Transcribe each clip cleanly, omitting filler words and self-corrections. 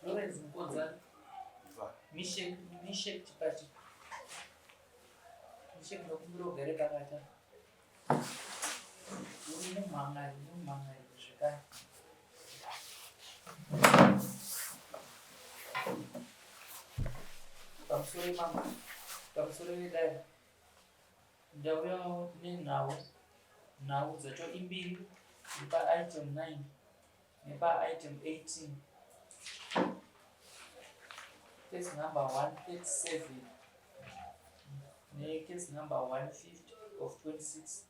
Lawrence Mukonzani, Mishek, Mishek Chipati. Mishek ndokumbira ugare pakati apa. Uri mumhan'ari, mumhan'ari zvekare. Pamusoro mama, pamusoro vedare. Ndauyawo nenhau, nhau dzacho imbiri paitem 9 nepaitem 18. Case number 137 necase number 150 of 26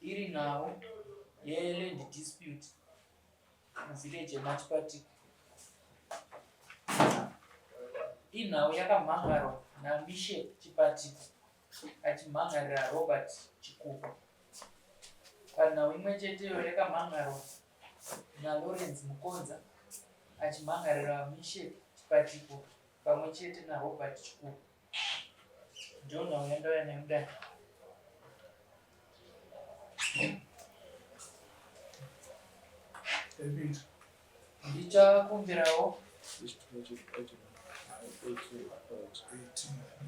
iri nhau yeland dispute muvillage yeMachipatiko. Inhau yakamhan'arwa naMisheck Chipatiko achimhan'arira Robert Chikupa. Panhau imwe cheteyo yakamhan'arwa naLawrence Mukonza achimhan'arira Misheck Chipatiko pamwe chete naRobert Chikupa. Ndiyo nhau yandauya nayo mudare. Ndichakumbirawo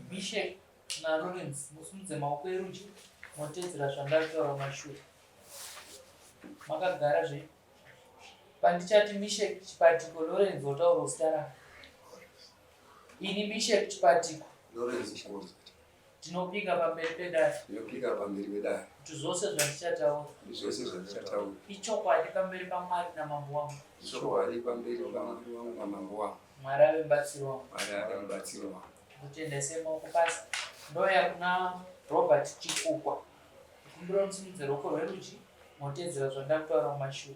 Mishek naLawrence musimudze maoko erudyi motedzera zvandataura mashure. Makagara zvenyu. Pandichati Mishek Chipatiko Lawrence wotaura zita rako. Ini Mishek Chipatiko. Lawrence Chikonza. Ndinopika pamberi pedare. Ndinopika pamberi pedare. Kuti zvose zvandichataura. Kuti zvose zvandichataura. Ichokwadi pamberi paMwari namambo wangu. Ichokwadi pamberi paMwari wangu namambo wangu. Mwari ave mubatsiri wangu. Mwari ave mubatsiri wangu. Ndotenda sei maoko pasi. Ndoya kuna Robert Chikukwa. Kumbira musimudze ruoko rwerudyi motedzera zvandakutaura mumashure.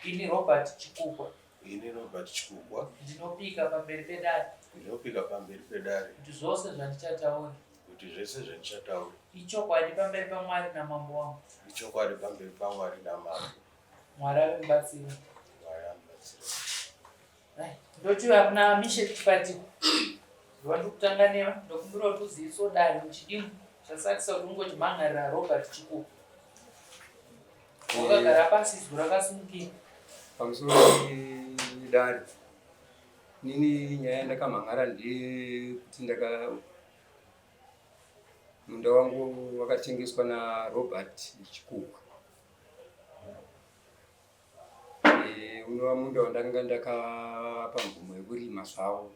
Ini Robert Chikukwa. Ini Robert Chikukwa. Ndinopika pamberi pedare. Ndinopika pamberi pedare. Kuti zvose zvandichataura. Kuti zvese zvandichataura. Ichokwadi pamberi paMwari namambo wangu. Ichokwadi pamberi paMwari namambo. Mwari ave mubatsiri. Mwari ave mubatsiri. Ndoti kuna Mishek Chipatiko. Ndova kutanga neva ndokumbira kuti uziviso dare muchidimbu chasakisa kuti ungoti mhan'arira Robert Chikukwa. Wakagara pasi izwi rakasimukira. Pamusoro dare. Nini nyaya yandakamhan'ara ndeyekuti ndaka munda wangu wakatengeswa naRobert Chikukwa. Eh, unova munda wandanga ndakavapa mvumo yekurima zvavo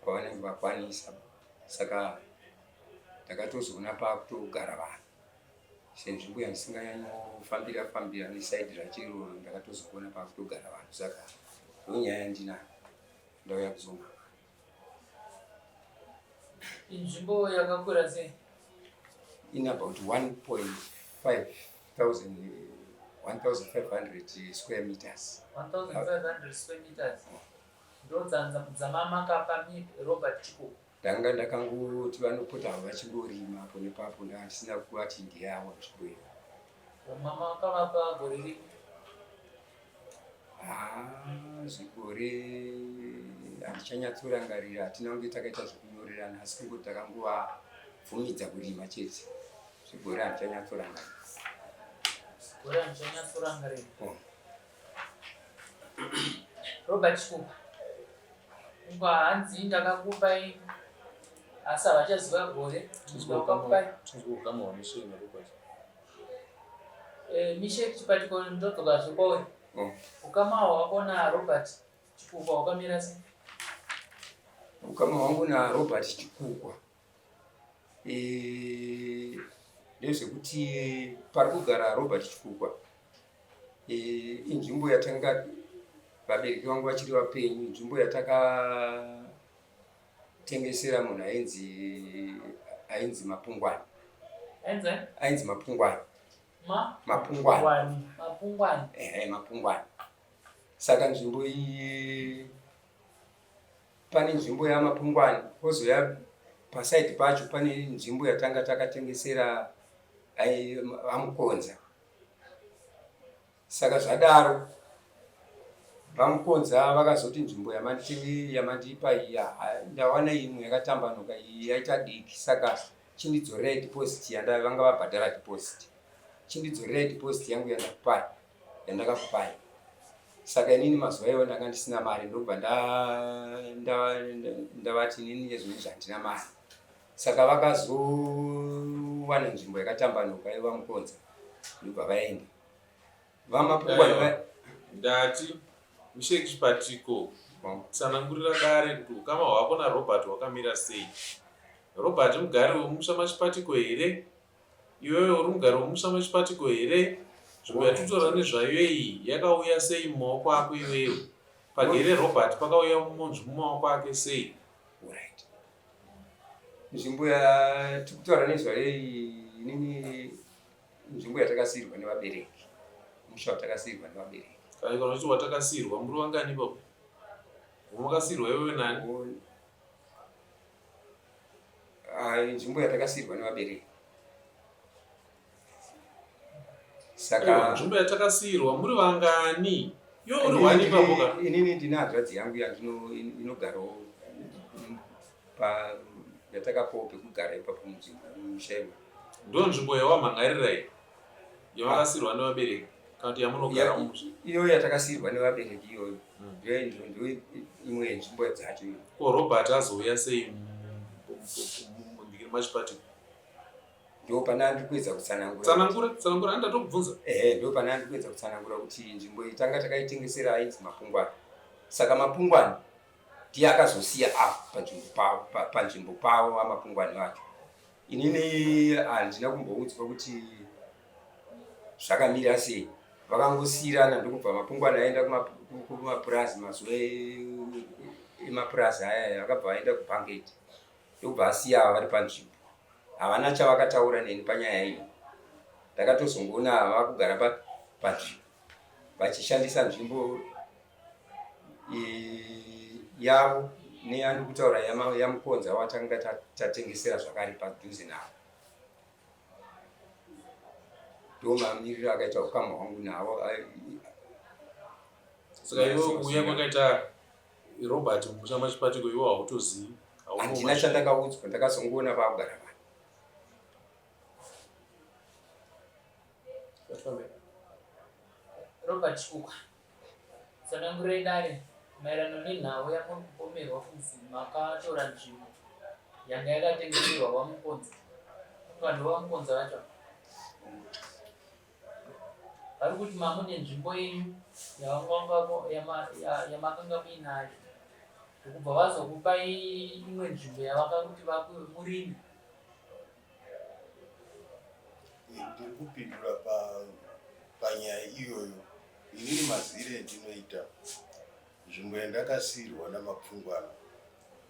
pavanenge vakwanisa saka ndakatozoona pakutogara vanhu senzvimbo yandisinganyanyofambira fambira nesaidi racho iroro ndakatozoona pakutogara vanhu saka ndonyaya yandinayo ndauya kuzonga Inzvimbo yakakura sei? In about 1.5 thousand, 1500 square meters. 1500 square meters. Ndo dzamakapa Robert Chikuku. Ndanga ndakangoti vanopota vachingorima apo nepapo ndandisina kuvati ndeyavo nzvimbo iyo. Mama wakavapa gore ripi? Haa zvegore handichanyatsorangarira hatina kunge takaita zvekunyorerana asi kungoti takangovabvumidza kurima chete zvegore handichanyatsorangarira. Gore handichanyatsorangarira. Oh. Robert Chikupa. Ungwa hanzi ndakakupai asi havachaziva gore. Ndakakupai. Tinzwe ukama hwaMishek naRobert. Eh, Mishek Chipatiko ndodzokazve kwauri. Oh. Ukama hwako naRobert Chikukwa hwakamira sei? Ukama hwangu naRobert Chikukwa eh, ndezvekuti pari kugara Robert Chikukwa eh, inzvimbo yatanga vabereki vangu vachiri vapenyu, inzvimbo yataka tengesera munhu ainzi ainzi mapungwani ainzi ainzi mapungwani ma mapungwani mapungwani ehe mapungwani saka nzvimbo iyi pane nzvimbo yamapungwani kozoya pasaidi pacho pane nzvimbo yatanga takatengesera vamukonza Saka zvadaro VaMukonza vakazoti nzvimbo yamandipa iyi ndawana imwe yakatambanuka iyi yaita diki saka chindidzorerai deposit yanda vanga vabhadhara deposit chindidzorerai deposit yangu yandakupai yandakakupai. Saka inini mazuva iwayo ndanga ndisina mari ndokubva ndavati inini yezvinhu handina mari. Saka vakazowana nzvimbo yakatambanuka yevaMukonza ndobva vaenda. VaMapungwana ndati Misheki Chipatiko, tsanangurira dare kuti ukama hwako naRobert hwakamira sei. Robert mugari wemusha maChipatiko here? Iwewe uri mugari wemusha maChipatiko here? Nzvimbo yatinotaura nezvayo iyi yakauya sei mumaoko ako iwewe? Pagere Robert pakauya munzvi mumaoko ake sei? Alright. Nzvimbo yatiri kutaura nezvayo iyi inini nzvimbo yatakasiirwa nevabereki, musha watakasiirwa nevabereki. Kana kana uchiti watakasiirwa muri vangani ipapo? Wamakasiirwa iwewe nani? Ah, nzvimbo yatakasiirwa nevabereki. Saka nzvimbo yatakasiirwa muri vangani? Iwe uri wani ipapo ka? Inini ndine hanzvadzi yangu yandino inogarawo pa yatakapuwa pekugara ipapo munzvimbo mumusha imo. Ndo nzvimbo yawamhangarira iyi yamakasiirwa nevabereki kana kuti yamunogara mumusha? Iyoyo yatakasiirwa nevabereki iyoyo ndo imwe yenzvimbo dzacho iyo. Ko Robert azouya sei machipatiko? Ndo pana ndiri kuedza kutsanangura. Tsanangura, tsanangura, handatokubvunza. Ehe, ndo pana ndiri kuedza kutsanangura kuti nzvimbo iyi tanga takaitengesera ainzi Mapungwana. Saka Mapungwana ndiye akazosiya apa panzvimbo pavo, panzvimbo pavo vaMapungwani vacho. Inini handina kumboudzwa kuti zvakamira sei. Vakangosiyirana ndokubva Mapungwani aenda kumapurazi mazuva emapurazi aya akabva aenda kubhangeti ndokubva asiya ava vari panzvimbo. Havana chavakataura neni panyaya iyi. Ndakatozongoona vakugara panzvimbo vachishandisa nzvimbo yavo neyandiri kutaura yaMukonza watanga tatengesera zvakare padhuze navo. Ndo mamiriro akaita ukama hwangu navo. Saka iwe kuuya kwakaita Robert mumusha maChipatiko iwe hautozivi? Handina chandakaudzwa, ndakazongoona vakugara vanhu. Robert Chikukwa, tsanangurai dare maererano nenhau yamuri kupomerwa kunzi makatora nzvimbo yanga yakatengeserwa vaMukonza. Vanhu vaMukonza vacho vari kuti mamune nzvimbo yenyu yamakanga muinayo ndokubva vazokupai imwe nzvimbo yavakakuti murime. Ndiri kupindura panyaya iyoyo. Inini mazire endinoita, nzvimbo yandakasiirwa naMapfungwana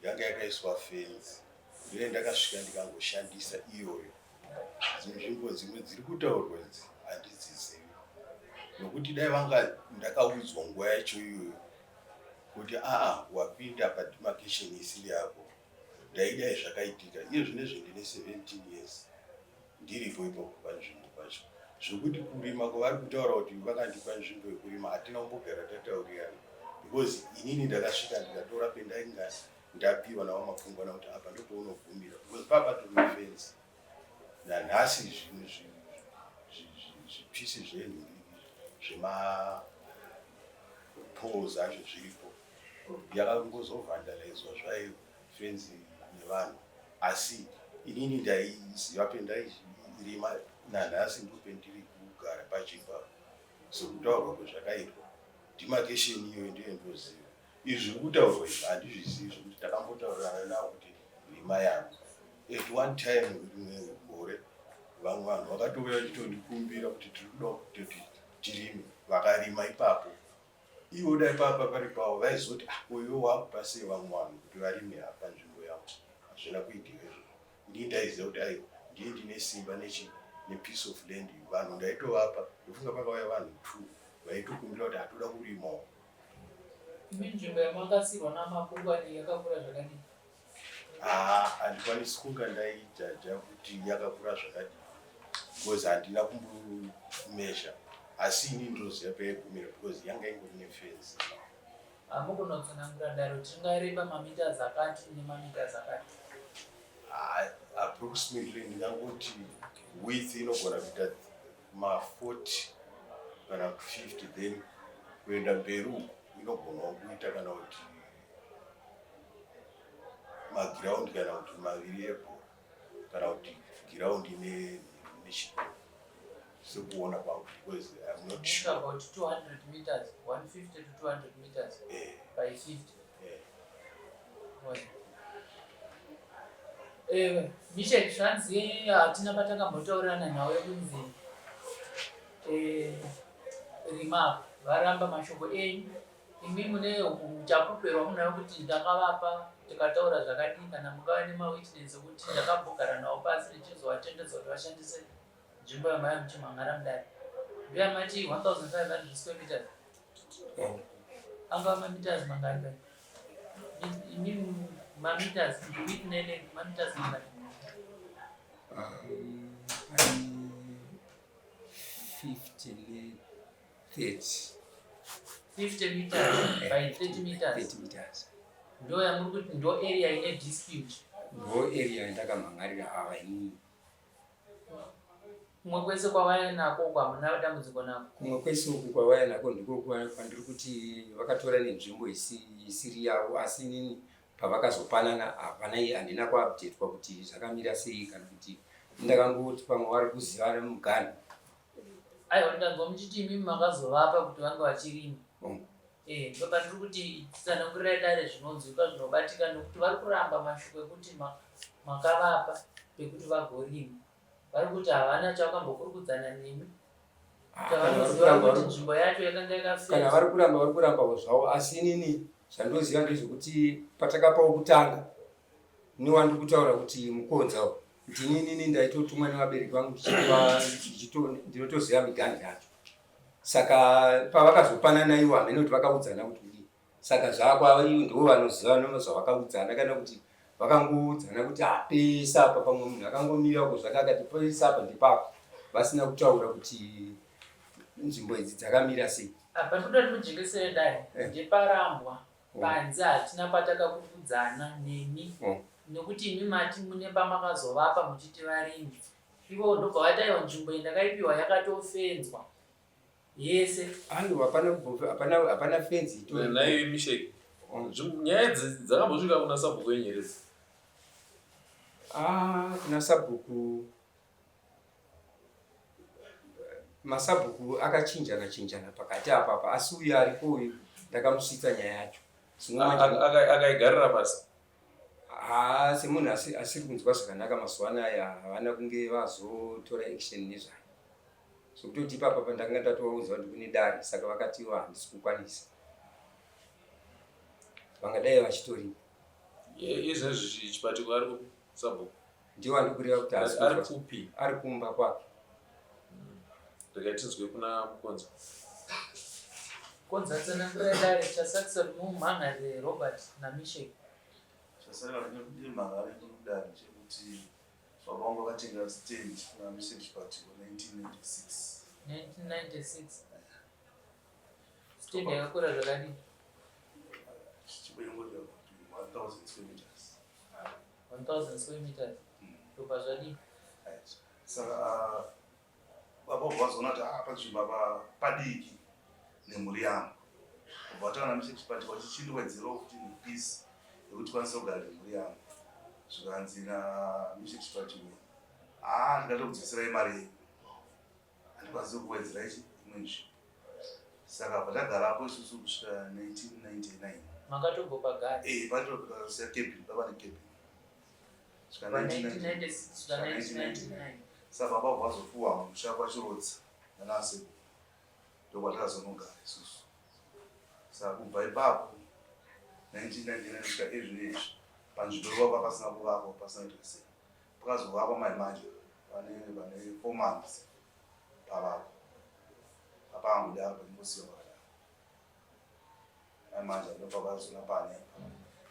yanga yakaiswa fenzi, ndiyo yandakasvika ndikangoshandisa iyoyo. Nzvimbo dzimwe dziri kutaurwa idzi handidzizivi, nokuti dai vanga ndakaudzwa nguva yacho iyoyo kuti aa wapinda pademarcation isiri yako, ndaidai zvakaitika. Iye zvinezvi ndine 17 years ndiripo ipapo panzvimbo pacho, zvekuti kurima kwavari kutaura kuti vakandipa nzvimbo yekurima hatina kumbogara tataurirana, because inini ndakasvika ndikatora pendainga ndapiwa naVaMapfungwana kuti apa ndopaunogumira, because papa tiri fence nanhasi zvinhu zvipisi zvenhumbi zvemapoles acho zviripo, yakangozovhandalaizwa zvayo fenzi nevanhu, asi inini ndaiziva pendairima, nanhasi ndopendiri kugara pacho ipapo. Sekutaurwa kwezvakaitwa demarcation iyoyo ndiyo ndoziva. Izvi zviri kutaurwa izvi handizvizivi, zvekuti takambotaurirana navo kuti rima yangu. At one time rimwe gore vamwe vanhu vakatouya vachitondikumbira kuti tiri kuda kutoti tirime, vakarima ipapo. Ivo dai papa pari pavo vaizoti ah, uyu wakupa sei vamwe vanhu kuti varime apa nzvimbo yavo. Hazvina kuitika izvozvo. Ndini ndaiziva kuti aiwa, ndini ndine simba nechi nepiece of land, vanhu ndaitovapa. Ndofunga pakauya vanhu 2 vaitokumbira kuti hatoda kurimawo. Imi nzvimbo yamakasirwa naMapungwani yakakura zvakadii? Haa, handikwanisi kunga ndaijaja kuti yakakura zvakadii because handina kumbomezha, asi ini ndinoziva paigumira because yanga ingori nefenzi. Hamukunotsanangura daro tingareba mameters akati nemameters akati. Approximately ndingangoti width inogona kuita ma 40 kana 50, then Kuenda mberi uku inogonawo kuita kana kuti magiraundi kana kuti maviri ebhora kana kuti giraundi nechikoro sekuona kwangu because I'm not sure. About 200 meters, 150 to 200 meters Eh, by 50. eh. Eh, Michel zvanzi hatina patakambotaurirana nhau yekunzi eh, rima varamba mashoko enyu imi mune uchapupu hwamunayo kuti ndakavapa tikataura zvakadii kana mungava nemawitness ekuti ndakambogara navo pasi ndichizovatendedza kuti vashandise nzvimbo yamaiva muchimhan'ara mudare ndoyamati 1500 square meters angava mameters mangani pai imi mameters width nelength mameters mangani? 50 ne 30. 50 meters by 30 meters. 30 meters. Ndo yamuri kuti ndo area ine dispute? Ndo area yandakamhan'arira ava inini. Kumwe kwese kwavaya nako uko hamuna dambudziko nako? Kumwe kwese uku kwavaya nako ndiko kwandiri kuti vakatora nenzvimbo isiri yavo, asi inini pavakazopanana hapana, handina kuupdatwa kuti zvakamira sei, kana kuti ndakangoti pamwe vari kuziva muganhu. Aiwa, ndanzwa muchiti imimi makazovapa kuti vange vachirima. Eh, ndopandiri kuti tsanangurirai dare zvinonzwika zvinobatika, nekuti vari kuramba mashoko ekuti makavapa pekuti vagorima. Vari kuti havana chavakambokurukudzana nemi. Ah, kana vari Chavanoziva kuramba kuti nzvimbo yacho yakanga kana yakafenzwa. Vari kuramba, vari kurambawo zvavo, asi inini zvandoziva ndezvekuti patakapawo kutanga newandiri kutaura kuti mukonzawo ndini, inini ndaitotumwa nevabereki vangu ndinotoziva miganhu yacho. Saka pavakazopanana ivo hamene kuti vakaudzana kuti kudii. Saka zvakwa ndo vanoziva zvavakaudzana, kana kuti vakangoudzana kuti apesa apa, pamwe munhu akangomira uko zvake akati pesa apa ndepako, vasina kutaura kuti nzvimbo idzi dzakamira sei. Apa ndikuda kuti mujekesere dare. Ndeparambwa panze, hatina patakakurukudzana nemi, nekuti imi mati mune pamakazovapa muchiti varimi, ivo ndobva vati aiwa, nzvimbo iyi ndakaipiwa yakatofenzwa yese. Aiwa, hapana hapana fenzi itori. Naiwe Mishek, nyaya idzi dzakambosvika kuna sabhuku wenyeredzi? Ah, kuna sabhuku, masabhuku akachinjana chinjana pakati apapa, asi uyu aripo uyu ndakamusvitsa nyaya yacho. Zvino Akaigarira pasi? Haa, semunhu asiri kunzwa zvakanaka mazuva anaya, havana kunge vazotora action nezvayo, zvekutoti ipapa pandakanga ndatovaudza kuti kune dare, saka vakatiwa handisi kukwanisa, vangadai vachitoripo. Izvezvi Chipatiko ari kupi sabhuku? Ndiwo andikureva kuti haasi Ari kupi? Ari kumba kwake. Regai tinzwe kuna Mukonza. Konza, tsanangura dare chasakisa kuti mumhan'arire Robert naMishek. Chasaka ndimhangare kudare chekuti baba vangu vakatenga stand naMishek Chipatiko 1996. 1996. Stand yakakura zvakadii? Chichibengoda kuti 1000 square meters. 1000 square meters. Ndobva zvadii? Right. Saka baba vabva vazoona kuti ah, panzvimbo apa padiki nemhuri yangu, ubva vataura naMishek Chipatiko vachichindiwedzerawo futi nepiece yekuti kwanise kugara nemhuri yangu. Zvikanzi naMishek Chipatiko, haa, ndingatokudziserai mari yenyu, handikwanisi kuwedzera ichi imwe nzvimbo. Saka bva tagarapo isusu kusvika 1999. Makatombopagara? Eh, patosiya cabin, pava necabin svika Pa 1999. 1996 svika 1999. Saka baba vabva vazopuwa musha kwaChirodzi nanasekuru, ndokwatakazonogara isusu. Saka kubva ipapo 1999 kusvika ezvinezvi, panzvimbo ivapa pasina kuvakwa, pasina kuita sei. Pakazovakwa mai manje pane 4 months pavakwa, apangodaro pachingosiya pakadaro. Mai manje ndopakazona pane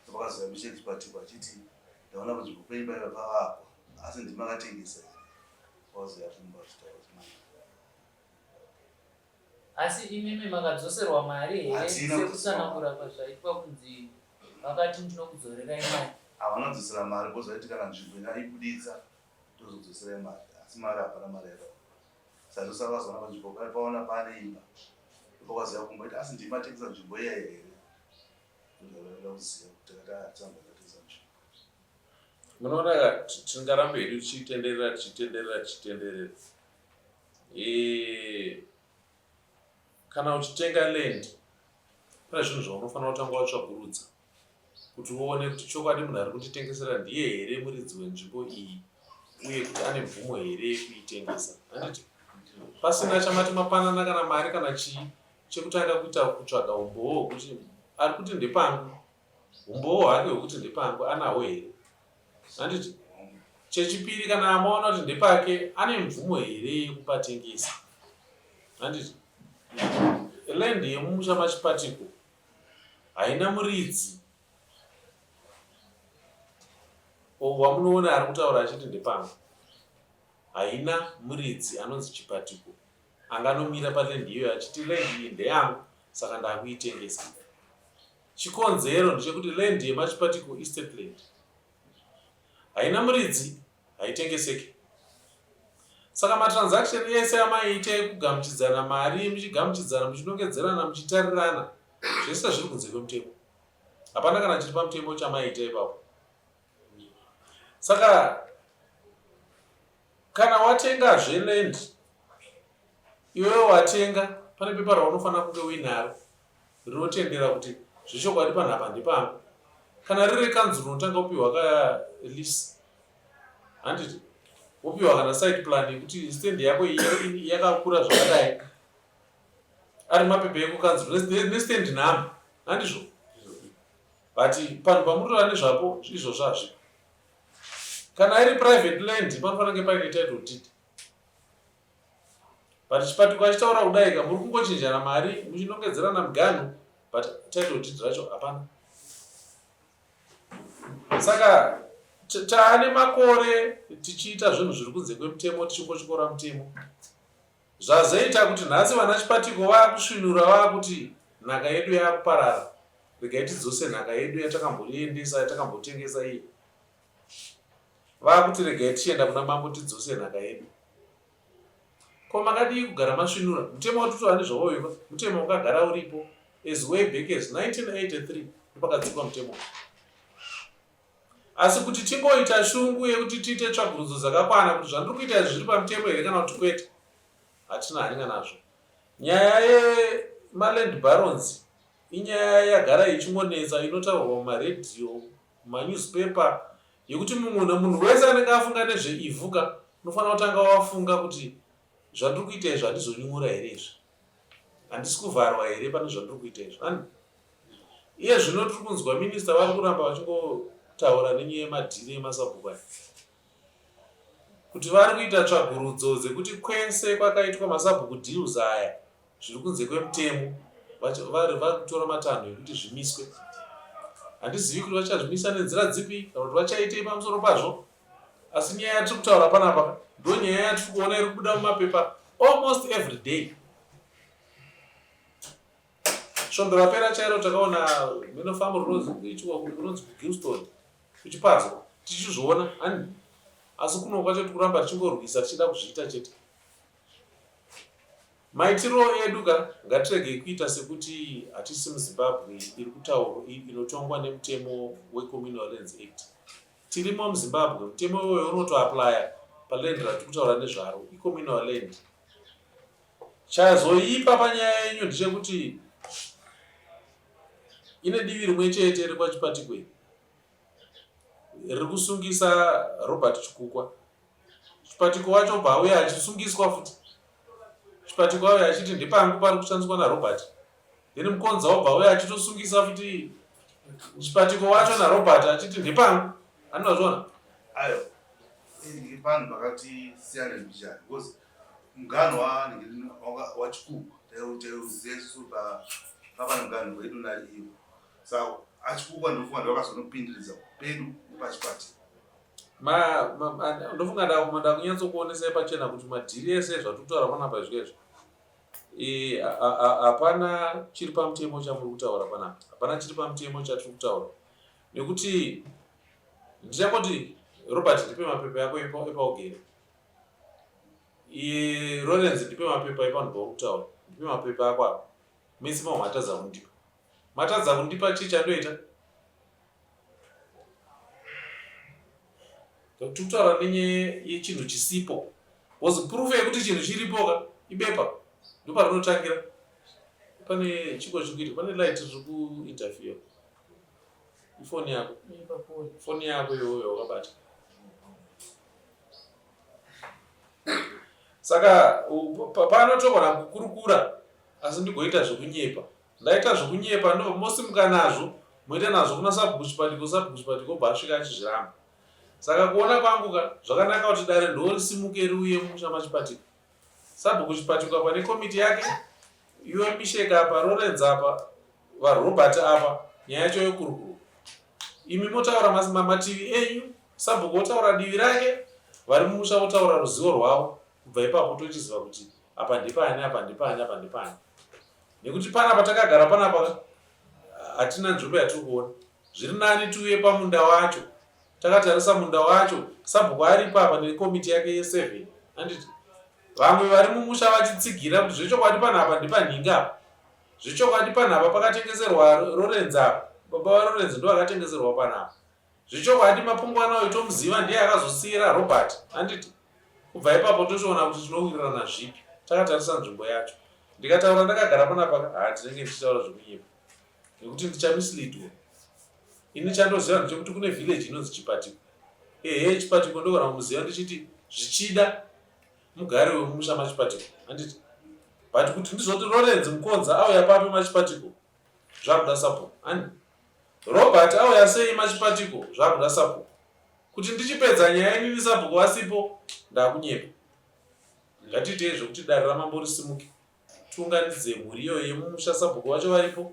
ndopakazouya Mishek Chipatiko achiti ndaona panzvimbo peimba iva pavakwa, asi ndimi makatengesa here? Wazoya kumba achitaura kuti mai Asi imimi makadzoserwa mari here? Hatina. Sekutsanangura kwazvaitwa kunzi vakati ndinokudzorerai mari. Havana kudzosera mari because vaiti kana nzvimbo ina ibuditsa tozodzoserai mari, asi mari hapana mari yakauya. Saka ndosaka vazoona panzvimbo paya paona pane imba. Ndopakaziva kumboita asi ndimi matengesa nzvimbo iya here? Ndozvavada kuziva kuti takati hatisamba tatengesa nzvimbo. Munoona ka tingarambe hedu tichitenderera tichitenderera tichitenderera. Eh, kana uchitenga land pane zvinhu zvaunofanira kutanga watsvagurudza kuti uone kuti chokwadi munhu ari kunditengesera ndiye here muridzi wenzvimbo iyi uye kuti ane mvumo here yekuitengesa handiti pasina chamati mapanana kana mari kana chii chekutanga kuita kutsvaga umbowo hwekuti ari kuti ndepangu umbowo hwake hwekuti ndepangu anawo here handiti chechipiri kana amaona kuti ndepake ane mvumo here yekupatengesa handiti land yemumusha machipatiko haina muridzi wamunoona ari kutaura achiti ndepangu haina muridzi anonzi chipatiko anganomira paland iyoyo achiti land iyi ndeyangu saka ndakuitengesa chikonzero ndechekuti land yemachipatiko estate land haina muridzi haitengeseki saka matransaction ese amaiita ekugamuchidzana mari muchigamuchidzana muchinongedzerana muchitarirana zvese zviri kunze kwemutemo hapana kana chiri pamutemo chamaiita ipapo saka kana watengazve land iwewe watenga pane pepa raunofanira kunge uinaro rinotendera kuti zvechokwadi panhu apa ndepangu kana riri rekanzuru unotanga kupiwa ka lease handiti wopiwa kana site plan yekuti stand yako iyi yakakura zvakadai ari mapepa ekukanzuru nestand number handizvo but panhu pamunotora nezvapo izvozvo hazvipo kana iri private land panofanira kunge paine title deed but chipatiko achitaura kudai ka muri kungochinjana mari muchinongedzerana muganhu but title deed racho hapana saka taane makore tichiita zvinhu zviri kunze kwemutemo tichingotyora mutemo zvazoita kuti nhasi vana chipatiko vakusvinura vakuti nhaka yedu yakuparara regai tidzose nhaka yedu yatakamboriendesa yatakambotengesa iyi vakuti regai tichienda kuna mambo tidzose nhaka yedu ko makadii kugara masvinura mutemo watotova nezvawoyo mutemo wakagara uripo as way back as 1983 ndopakadzikwa mutemo asi kuti tingoita shungu yekuti tiite tsvagurudzo dzakakwana kuti zvandiri kuita izvi zviri pamutemo here kana kuti kwete hatina hanya nazvo nyaya yemaland barons inyaya yagara ichingonetsa inotaurwa mumaredhiyo mumanewspaper yekuti mumwe munhu wese anenge afunga nezveivhu ka unofanira kutanga wafunga kuti zvandiri kuita izvi handizonyumura here izvi handisi kuvharwa here pane zvandiri kuita izvi ani iye zvino tiri kunzwa minista vari kuramba vachingotaura nenyaya yemadhiri emasabhuku aya kuti vari kuita tsvagurudzo dzekuti kwese kwakaitwa masabhuku deals aya zviri kunze kwemutemo vari kutora matanho ekuti zvimiswe handizivi kuti vachazvimisa nenzira dzipi kana kuti vachaitei pamusoro pazvo asi nyaya yatiri kutaura panapa ndo nyaya yatiri kuona iri kubuda mumapepa almost every day svondo rapera chairo takaona minofamu rinonzi kugilston kuchipadzwa tichizviona ani asi kuno kwacho tikuramba tichingorwisa tichida kuzviita chete Maitiro edu ka ngatiregei kuita sekuti hatisi muZimbabwe iri kutaurwa inotongwa nemutemo weCommunal Lands Act. Tirimo muZimbabwe, mutemo iwoyo unotoaplaya paland ratiri kutaura nezvaro, icommunal land. Chazoipa panyaya yenyu ndechekuti ine divi rimwe chete rekwaChipatikwe riri kusungisa Robert Chikukwa. Chipatiko wacho obva auya achisungiswa futi. Chipatiko auya achiti ndepangu pari kushandiswa naRobert. Then Mukonza obva auya achitosungisa futi Chipatiko wacho naRobert achiti ndepangu. Anozviona? Ayo. Panhu pakati siyana mbichana because muganho wachikukwa taiuziva isusu papa muganho wedu naivo saka achikukwa ndofunga ndovakazonopindiridza pedu nepachipatiko ndofunga ndakunyatsokuonesai pachena kuti madhiri ese zvatiri kutaura panapa izvi izvi hapana chiri pamutemo chamuri kutaura panapa hapana chiri pamutemo chatiri kutaura nekuti ndichangoti robert ndipe mapepa yako epaugere Lawrence ndipe mapepa epanhu pauri kutaura ndipe mapepa ako apa. Mese mava matadza kundipa. Matadza kundipa chii chandoita? Tiri kutaura nenyaya yechinhu chisipo. Because proof yekuti chinhu chiripo ka ibepa. Ndoparinotangira. Pane chiko chiri kuita, pane light riri kuinterfere. Ifoni yako. Foni yako iyoyo wakabata. Saka pano togona kukurukura asi ndigoita zvekunyepa. Ndaita zvekunyepa ndo mosimuka nazvo moita nazvo kuna sabhuku Chipatiko, sabhuku Chipatiko obva asvika achizviramba. Saka kuona kwangu ka zvakanaka kuti dare ndorisimuke riuye mumusha maChipatiko. Sabhuku Chipatiko apa nekomiti yake, iwe Misheka apa, Lorenz apa, VaRobert apa, nyaya yacho yokurukurwa. Imi motaura mativi enyu, sabhuku otaura divi rake, vari mumusha votaura ruzivo rwavo. Kubva ipapo tochiziva kuti apa ndepani, apa ndepani, apa ndepani. Nekuti panapa takagara panapa hatina nzvimbo yatiri kuona. Zviri nani tiuye pamunda wacho takatarisa munda wacho, sabhuku aripo apa nekomiti yake yeseven, handiti? Vamwe vari mumusha vachitsigira kuti zvechokwadi panapa ndepanhingi apa. Zvechokwadi panapa pakatengeserwa Lorenz apa. Baba vaLorenz ndovakatengeserwa panapa. Zvechokwadi mapungwana uyu tomuziva ndiye akazosiira Robert, handiti? Kubva ipapo tochiona kuti tinowirirana zvipi takatarisa nzvimbo yacho. Ndikataura ndakagara panapa haa ndinenge ndichitaura zvekunyepa nekuti ndichamisleadwa. Ini chandoziva ndechekuti kune village inonzi Chipatiko. Ehe Chipatiko ndogona kumuziva ndichiti zvichida mugari wemumusha maChipatiko, handiti? But kuti ndizoti Lawrence Mukonza auya papi maChipatiko zvakuda sabhuku, handi? Robert auya sei maChipatiko zvakuda sabhuku. Kuti ndichipedza nyaya inini sabhuku vasipo ndakunyepa. Ngatiitei zvekuti dare ramambo risimuke tiunganidze mhuri iyoyo yemumusha sabhuku vacho varipo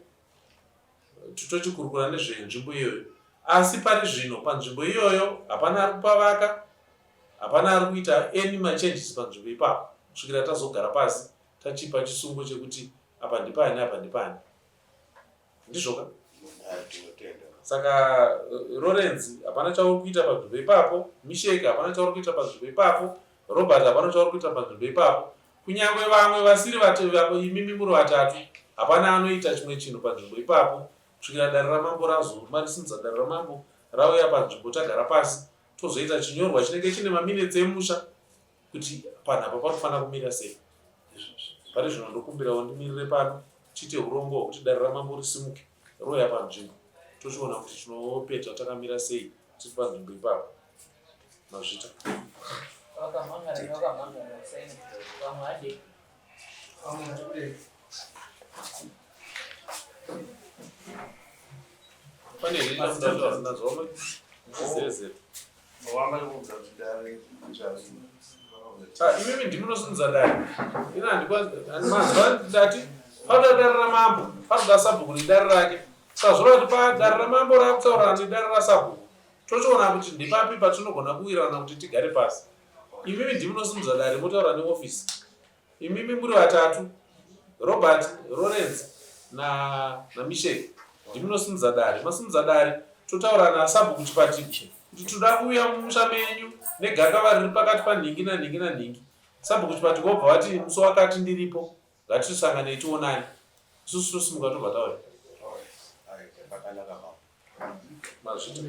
tochikurukura nezvenzvimbo iyoyo. Asi pari zvino panzvimbo iyoyo hapana ari kupavaka, hapana ari kuita any machanges panzvimbo ipapo kusvikira tazogara pasi tachipa chisungo chekuti apa ndipani apa ndipani. Ndizvoka? Saka Lawrence hapana chauri kuita panzvimbo ipapo, Mishek hapana chauri kuita panzvimbo ipapo, Robert hapana chauri kuita panzvimbo ipapo. Kunyangwe vamwe vasiri imimi muri vatatu, hapana anoita chimwe chinhu panzvimbo ipapo kusvikira dare ramambo razomarisindza dare ramambo rauya panzvimbo tagara pasi tozoita chinyorwa chinenge chine maminetsi emusha kuti panhu apa panofanira kumira sei. Pari zvino ndokumbirawo ndimirire pano tiite hurongwa hwekuti dare ramambo risimuke rouya panzvimbo tochiona kuti tinopeta takamira sei tiri panzvimbo ipapo. Mazvita. Pane here chamuda zvezere. Imimi ndimi munosimudza dare. Ini handikwanzi ndati panoda dare ramambo, panoda sabhuku nedare rake. Saka zvoreva kuti padare ramambo rakutaurana nedare rasabhuku. Tochiona kuti ndepapi patinogona kuwirirana kuti tigare pasi. Imimi ndimi munosimudza dare motaura neofisi. Imimi muri vatatu, Robert, Lawrence na naMishek ndimi munosimudza dare. Masimudza dare totaura nasabhuku Chipatiki kuti toda kuuya mumusha menyu negakava riri pakati panhingi nanhingi nanhingi. Sabhuku Chipatiki vobva vati musi wakati ndiripo ngatisanganei tionane. Isusu tosimuka tobva tauya. Mazvita.